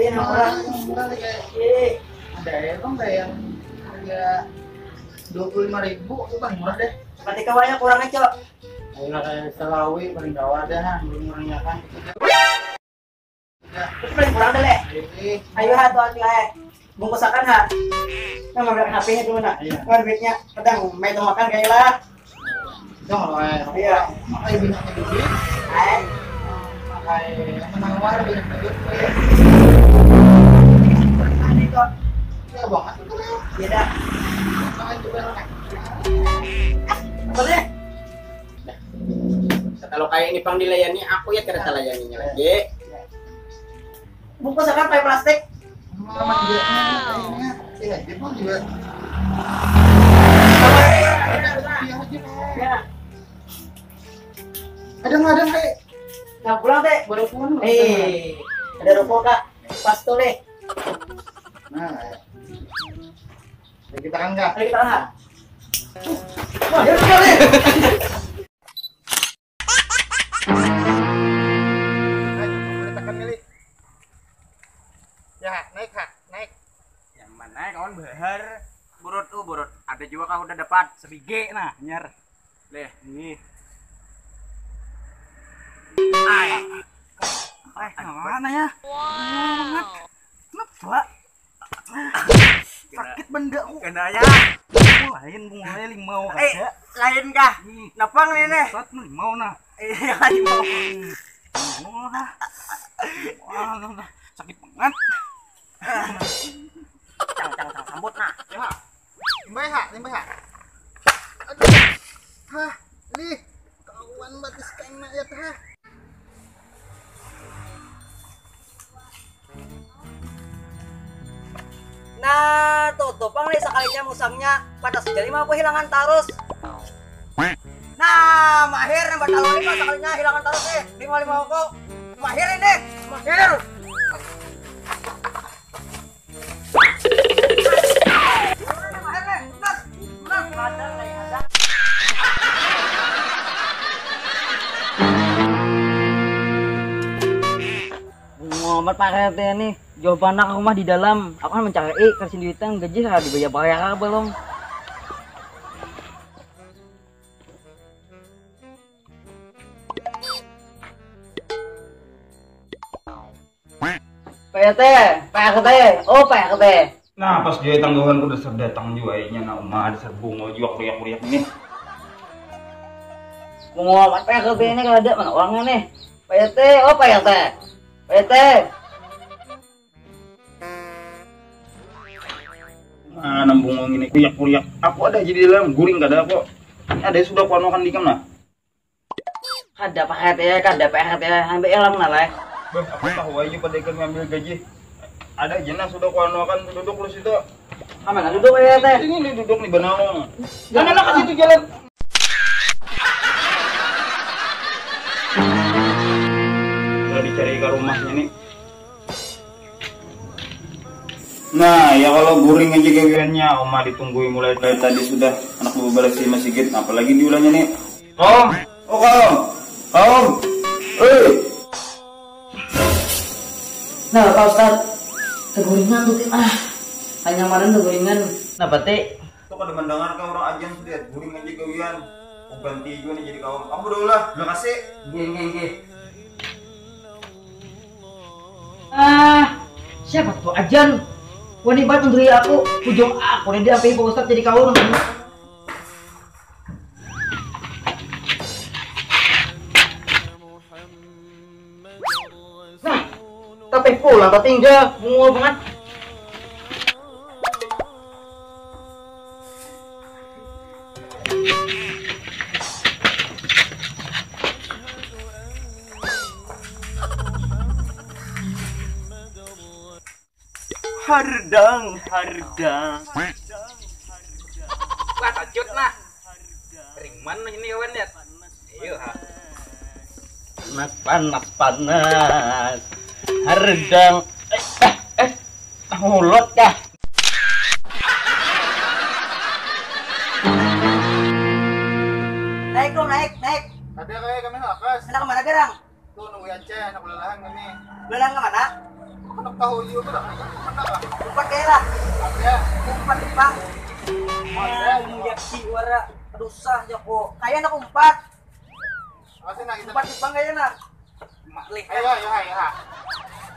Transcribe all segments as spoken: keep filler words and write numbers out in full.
Murah, murah nih kayak, ih, ada ya bang kayak yang harga dua puluh lima ribu tuh bang, murah deh. Berarti kawanya kurang aja. Kayak kayak selawi paling kawa dah, belum murahnya kan. Terus paling kurang deh, leh. Ini. Ayo ha tuh atuh eh. Bungkusakan ha. Nah, mamerek H P-nya dulu nah. Iya. Kan duitnya kadang main makan kayak lah. Dong, eh, iya. Pakai banyak duit. Eh. Pakai menawar banyak duit. Aneh kok. Ya banget. Beda. Makan juga enak. Apa deh? Kalau kayak ini pang dilayani, aku ya tidak layaninya lagi. Bungkus akan pakai plastik. Aman juga. Iya, dia pun juga. Iya, iya. Ya. Ada nggak ada kayak. Nah, pulang teh. Baru pun. Eh, ada rokok kak. Pas tuh deh. Nah, ya. Kita kan kak. Kita kan kak. Wah, ya, udah, deh. Ayo, boleh tekan kali. Ya, naik, ha, naik. Yang mana kawan behar? Burut, uh, burut. Ada juga kah udah dapat? Sebigi, nah, nyer. Leh, ini. Ay. Eh, mana ya? Kenapa? Sakit benda ku. Kena ya. Bunga lain, bunga lain limau eh, kada. Lain kah? Hmm. Napang nih nih. Sat limau nah. Iya limau. Hmm. Limau nah. Wah, nah, nah. Sakit banget. Cang, cang, cang, sambut nah. Ya. Limbah ha, limbah ha. Aduh. Hah, lih. Kawan batis kain mayat ha. Nah, tutup pang nih sekalinya musangnya. Panas jadi mau aku hilangan tarus. Nah, mahir nambah talon ini sekalinya hilangan tarus nih. Lima lima aku. Mahir ini. Mahir. Bunga amat Pak R T nih. Jauh panak rumah di dalam. Aku kan mencari kerja duitnya gaji lah dibayar bayar belum. Pak R T, Pak R T, oh Pak R T. Nah, pas jua tanggawan ku dasar datang jua inya nah uma dasar bungo jua kuriak-kuriak ini. Bungo amat Pak R T ini kada ada mana orangnya nih. Pak R T, oh Pak R T. Pak R T. Mana bungo ini kuriak-kuriak. Aku ada aja di dalam guring kada kok. Ini ada sudah kuanuakan dikam nah. Kada Pak R T ya, kada Pak R T ya, ambil ilang nah lah. Bah, aku tahu aja pada ikut ngambil gaji. Ada aja nah sudah kuanuakan duduk lu situ. Mana duduk ya teh? Ini nih duduk nih banaung. Mana nak situ jalan? Udah dicari ke rumahnya nih. Nah, ya kalau guring aja gawiannya, Oma ditunggui mulai dari tadi sudah anak beberapa si masigit, apalagi diulahnya nih. Om, oh Om, Om, eh. Nah, Pak Ustad, keguringan tuh, ah, hanya kemarin keguringan. Nah, Pati, tuh kada mendengar kah orang ajan sudah guring aja gawian. Aku ganti juga nih jadi kawan. Aku udah ulah, udah kasih. Gini, gini, gini. Ah, siapa tuh ajan? Wani banget menduri aku. Ujung aku nih diambil Pak Ustad jadi kawan. Nah, tapi pulang tertinggal, bunga banget. Hardang, hardang. Wah, tajut nah. Ring mana ini kawan lihat? Ayo ha. Panas, panas, panas. Hardang. Eh, eh, eh. Mulot kah? Naik dong, naik, naik. Ada kayak kami lakas. Anak mana garang? Tuh nunggu aja, anak lelahan kami. Lelahan ke mana? Anak tahu juga dah. Mana kah? Umpat kaya lah. Ada. Umpat di pang. Ada. Yang yaki wara dosa aja kok. Kaya anak umpat. Masih nak kita. Umpat di pang kaya nak. Malih. Ayo, ayo, ayo, ha.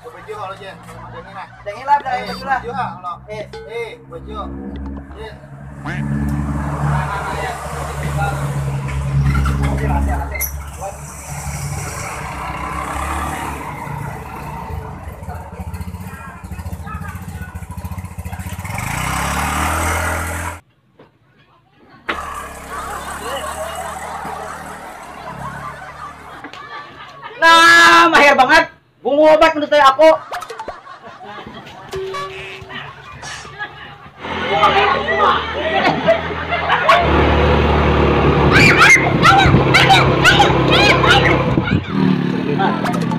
Ke baju kalau je. Kalau mau dengar, nah. Dengar lah, dengar. Eh, baju lah. Baju ha, kalau. Eh. Eh, baju. Eh. Nah, nah, nah, ya. Oke, lah, siap, oke. Buat. Nah, mahir banget. Bungu obat menurut saya aku.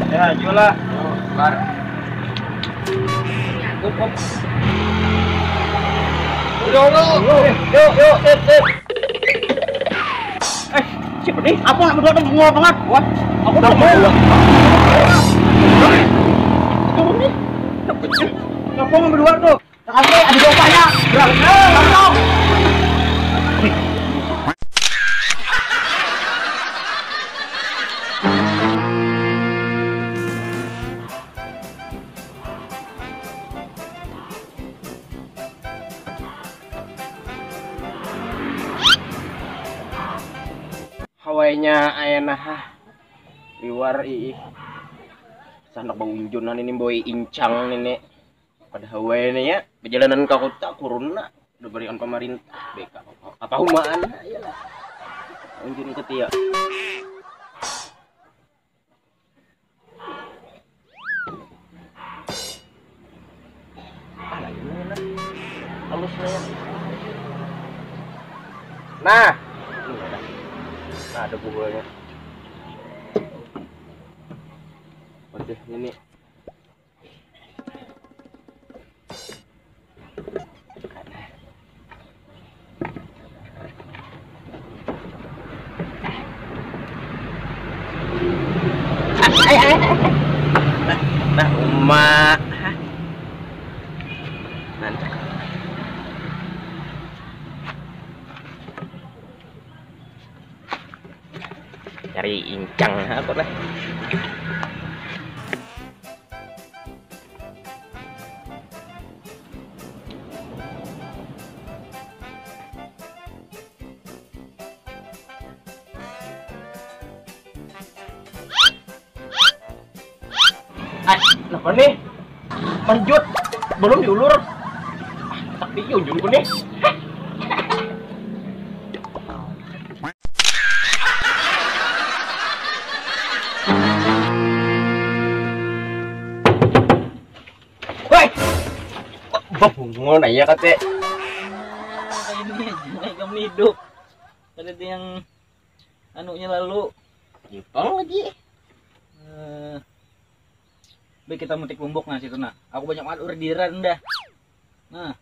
Ya, jual lah. Bar. Udah, udah. Yuk, yuk, yuk, sip, sip. Eh, siapa nih? Apa nak berdua tuh? Bunga banget. Wah, aku udah mau. Turun nih. Kenapa ngambil dua tuh? Nanti ada dompahnya. Berapa? Eh, langsung. Hawainya ayana ha. Liwar iih. Sanak baunjunan ini boy incang ini. Pada Hawaii ini ya, perjalanan ke kota kuruna udah berikan pemerintah beka apa humaan ya lah. Unjun ketia. Nah, nah, ada buahnya. Oke, ini. Nah, rumah. Mantap. Cari incang apa lah. Ay, kenapa nih? Manjut, belum diulur. Tapi ujungku nih. Woi. Babungul naya kate. Ini aja kami hidup. Ada yang anunya lalu. Jepang lagi. Eh, baik kita metik lumbuk nah situ nah. Aku banyak banget orderan dah. Nah.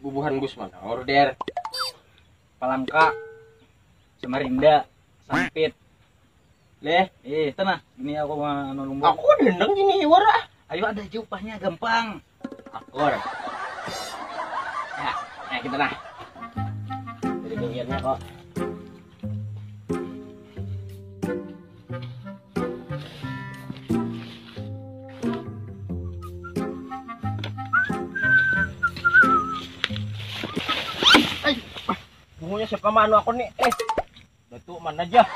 Bubuhan Gus mana order? Palangka, Samarinda, Sampit. Leh, eh, tenah. Ini aku mau anu lumbuk. Aku ada hendang gini iwar ah. Ayo ada aja upahnya gampang. Akur. Ya, ya kita nah. Jadi geliatnya kok. Bungunya siapa manu aku nih? Eh, batu mana aja?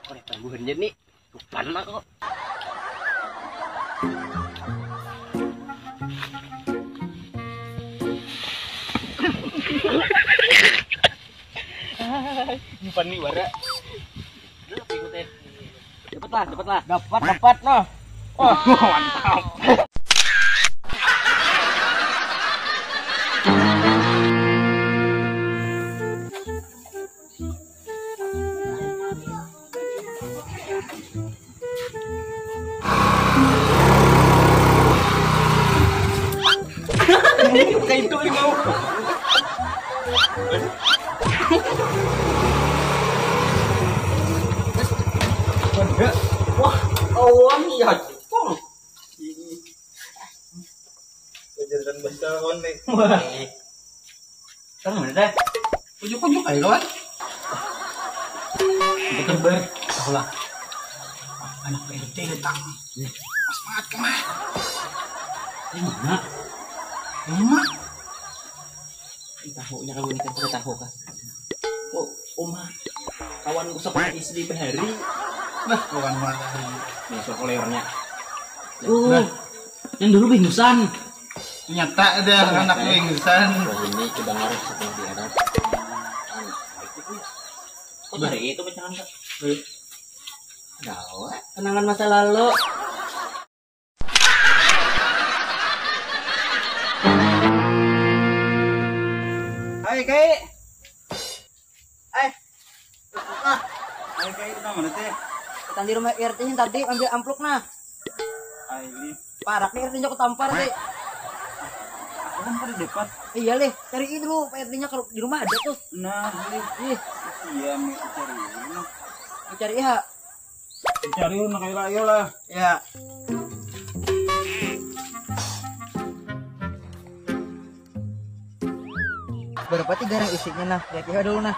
Oke, tangguhan aja nih. Lupa lah kok. Nyimpan nih wara. Dapat lah, dapat lah. Dapat, dapat noh. Oh, mantap. Kayak itu limau. Wah, oh, Iya, cukung. Pelajaran bahasa konek. Wah. Kan mana dah? Ujuk-ujuk aja, kawan. Betul, Ber. Tahu lah. Anak P R T datang. Pas banget kemah. Di mana? Di rumah. Tahu nya, kamu ini kan tahu kah? Oh, Uma. Kawan ku sekolah S D bahari. Nah, kawan mana hari ini? Nih, sekolah liurnya. Oh, nah. Yang dulu bingusan. Nyata ada anak bingusan. Oh, ini kedengaran sekolah di Arab. Kok dari itu pecahan, Kak? Gawat. Kenangan masa lalu. Hai, Kai. Hai. Ah. Hai, Kai, kita mana teh? Datang di rumah R T yang tadi ambil amplop nah. Hai, ini. Parak nih R T-nya aku tampar sih. Aku kan pada depan. Iya leh, cari dulu Pak R T-nya kalau di rumah ada tuh. Nah, ini. Ih, iya, mau cari ini. Dicari ya. Cari nak kayak lah, iyalah. Ya. Berapa tiga orang isinya nah? Lihat ya dulu nah.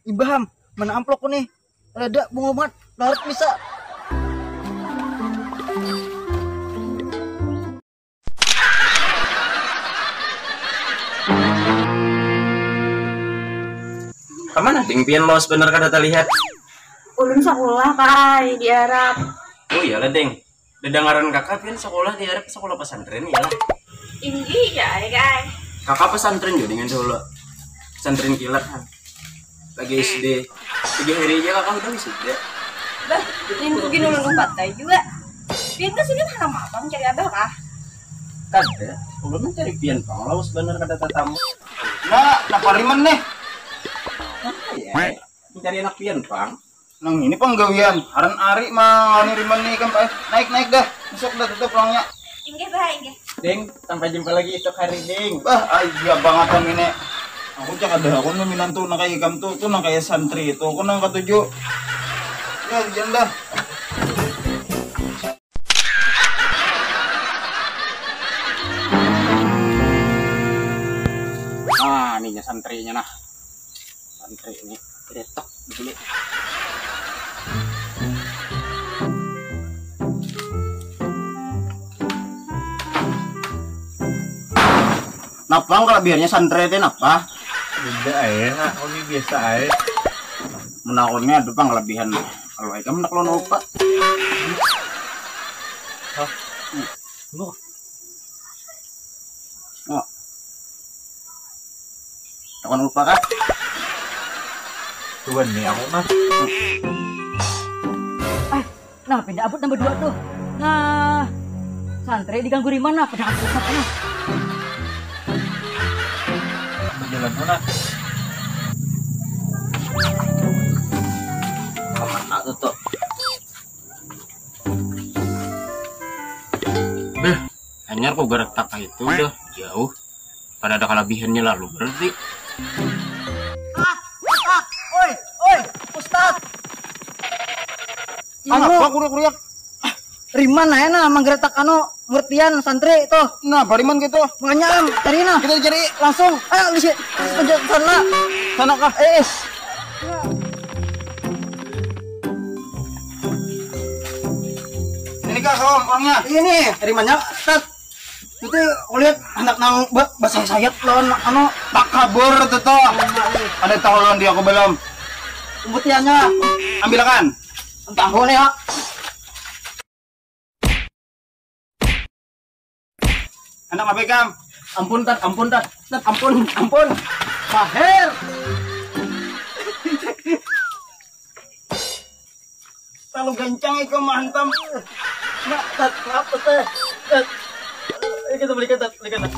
Ibaham, mana amplopku nih? Rada bunga banget, larut bisa. Kemana ding pian los bener kada terlihat? Ulun sekolah kai di Arab. Oh iya lah ding. Dedengaran kakak pian sekolah di Arab sekolah pesantren ya lah. Inggih ya ai kai. Kakak pesantren juga dengan dulu. Pesantren kilat kan. Lagi S D. Tiga hari aja kakak udah wisuda. Bah, ini mungkin ulun umpat aja juga. Pian ke sini haram apa mencari abah kah? Kada, ulun mencari pian pang lawas bener kada tatamu. Nah, napa riman nih? Apa ya? Mencari anak pian pang. Nang ini panggawian, haran ari mangawani riman nih ikam, eh, naik, naik dah, masuk dah, tutup ruangnya. Inggih bah, inggih. Ding, sampai jumpa lagi esok hari, Ding. Bah, iya banget ini. Aku cak ada aku nih minantu nang kayak ikam tuh, tuh nang kayak santri itu, aku nang katuju. Ya, hujan dah. Ah, ininya santrinya nah. Santri ini retak dulu. Napa kelebihannya santri itu napa? Beda aja, nak. Ini biasa aja. Menakunnya ada pang kelebihan. Kalau ikam nak lo lupa. Hah? Lu. Oh. Takkan lupa kah? Tuan nih aku mah. Eh, nah pindah abut nambah dua tuh. Nah, santri diganggu di mana? Pindah abut nambah nah. Jalan sana. Kemana tuh tuh? Beh, hanyar kok geretak itu dah jauh. Kada ada kelebihannya lalu berarti. Ah, ah, oi, oi, Ustaz. Anu, apa kuriak-kuriak? Riman aja nah menggeretak anu ngertian santri tuh. Nah, bariman gitu. Makanya am, cari nah. Kita cari langsung. Ayo di sini. Sana. Sana kah? Eh, eh. Ini kah kawan orangnya? Ini rimannya. Tet. Itu kulihat anak nang basayat lawan anu takabur itu tuh. Ada tahu lawan dia aku belum? Pembuktiannya ambilkan. Tahu nih ya. Anak apa ikam? Ampun tat, ampun tat, tat ampun, ampun. Baher. Kencang ikam mah hantam. Mat, tat, apa teh? Tat. Ini kita belikan, tat, belikan, tat.